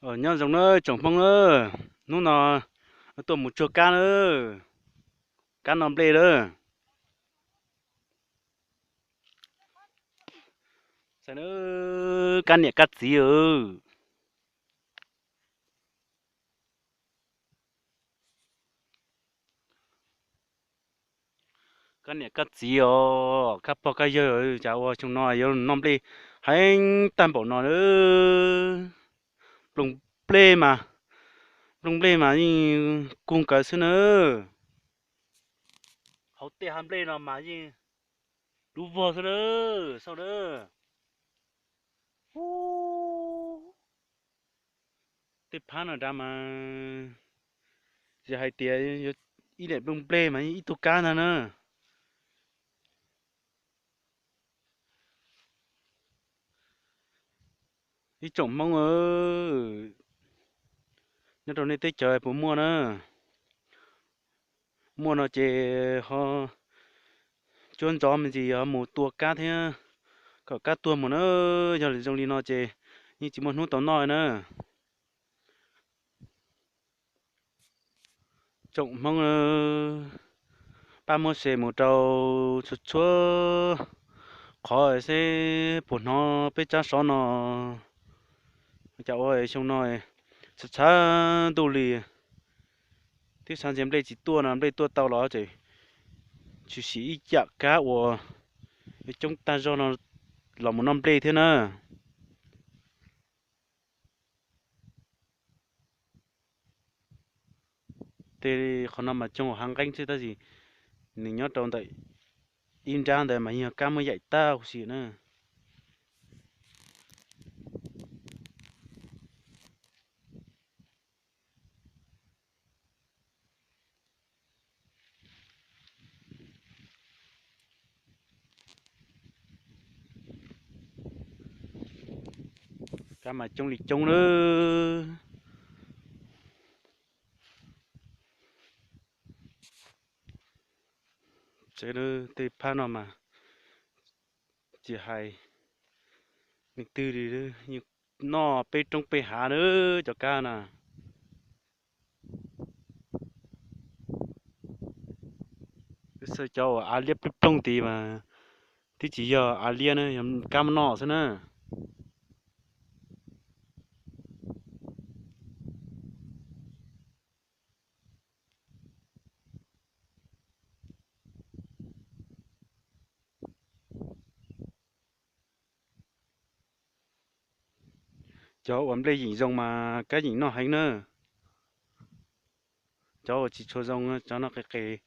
Nyob zoo na tsoom Hmoob na, hnub no tuaj mus tsuag kab na, kab noj nplej na. Saib na, kab niam kab txiv. Kab niam kab txiv os, kab pog kab yawg, cas ua xyoo no yuav noj nplej heev tag npaum no. Nplooj nplej mas, nplooj nplej mas yeej kug nkawd xwb na. Hauv tej hav nplej no mas yeej dub vog xwb na, xauj na. Tej phab no dab mas, yog hais tias ib daim nplooj nplej mas yeej ib tug kab ntag na. Ib tsoom Hmoob, nyob rau nej teb chaws puas muaj na? Muaj no ces ho cuab ntxov me ntsis ho mus tua kab thiab, kom kab tuag mus na. Yog li zoo li no ces yeej tsis muaj hnub tau noj na. Tsoom Hmoob, pab muab share mus rau txhua txhua qhov seb puas hnov peb tsab sov no. Cas ua xyoo no txhav txhav ntuj li, twb xav tias nplej tsis tuaj no, nplej tuaj tau los tseem tshwm sim ib yam kab uas coob tag zog no los mus noj nplej thiab na. Tej qhov no mas coob hav nqeeb xwb tab sis nws nyob rau ntawm ib nrab ntawd mas yog kab muab yaim tag huv si na. Kab mas coob li coob lawm. Tej phab no mas tsis hais leej twg li, noj peb roob peb hav na cov kab na. Xwb cov uas av liab ploog ploog tid mas twb tsis yog av liab na, yog kab noj xwb na. Cov uas nplej yeem zoo mas kab yeem noj heev na. Cov uas tsis tshua zoo, cov no qis qis,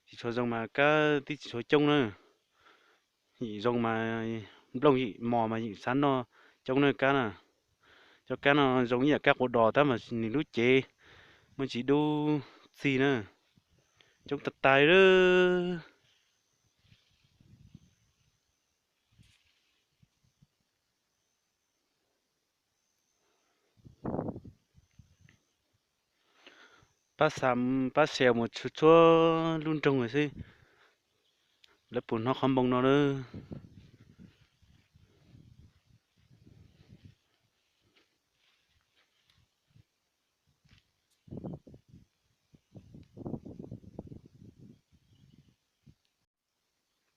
tsis tshua zoo mas kab twb tsis tshua coob na. Yeem zoo mas nplooj yeem mos mas yeem xav noj coob na kab na. Cov kab no zoo ib yam kab quav dos tab mas nws lub cev muaj ntsis dub txig na, coob tag tag li. Pab xa, pab share mus txhua txhua lub nroog xwb, lawv puas hnov qhov npoo no lawm.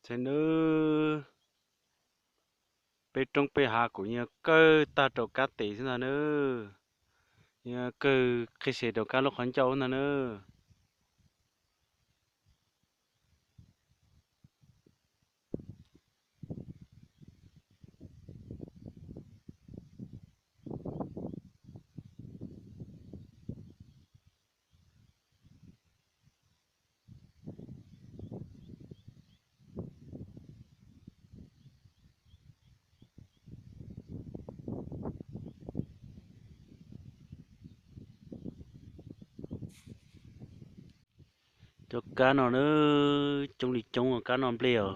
Txhais nawb, peb roob peb hav kuj yog kawg tag rau kab tes xwb ntag nawb, yog kawg qhib se rau kab lub qhov ncauj ntag nawb. Cov kab no na, coob li coob kab noj nplej os.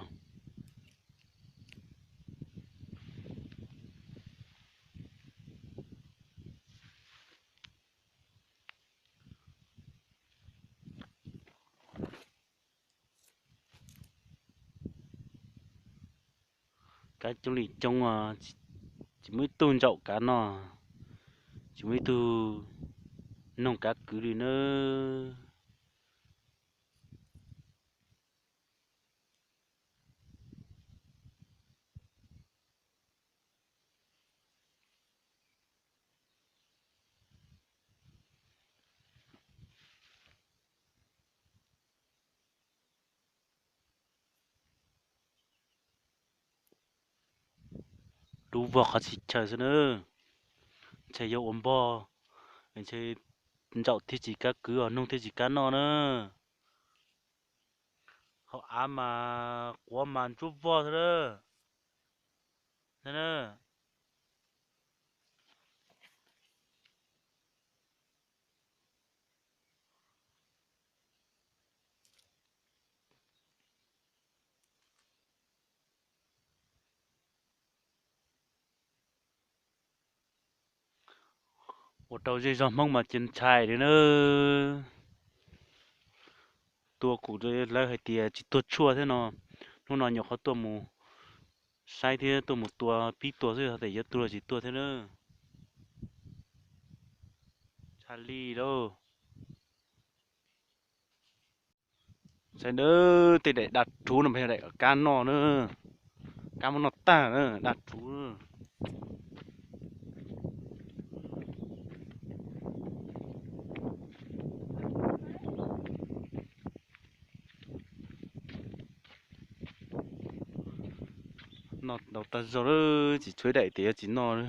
Kab coob li coob, tsis muaj ib tug ntsaum kab noj, tsis Kuv muaj ib tug noog kav kwv li nawb. Lub vog qhov txhia chaw xwb na. Ntshe yuav ua npog, ntshe ntsaum thiaj tsis kav kwv os, noog thiaj tsis kav noj na. Hauv av mas quav mas ntsuab vog xwb na. Ua rau zej zog Hmoob mas cia ntshai li na. Tua kuv lawv hais tias tsis tuag tshuaj thiab no. Hnub no nyuam qhuav tuaj mus saib thiab tuaj mus tua pib tua xwb, hos tias yuav tuag tsis tuag thiab na. Tshaj li lauj. Saib na, tej daim daj rhuv no mas yog daim kab noj na. Kab muab noj tag na, daj rhuv. Noj ntau tag zog lawm, tsis tshuav daim tias yuav tsis noj.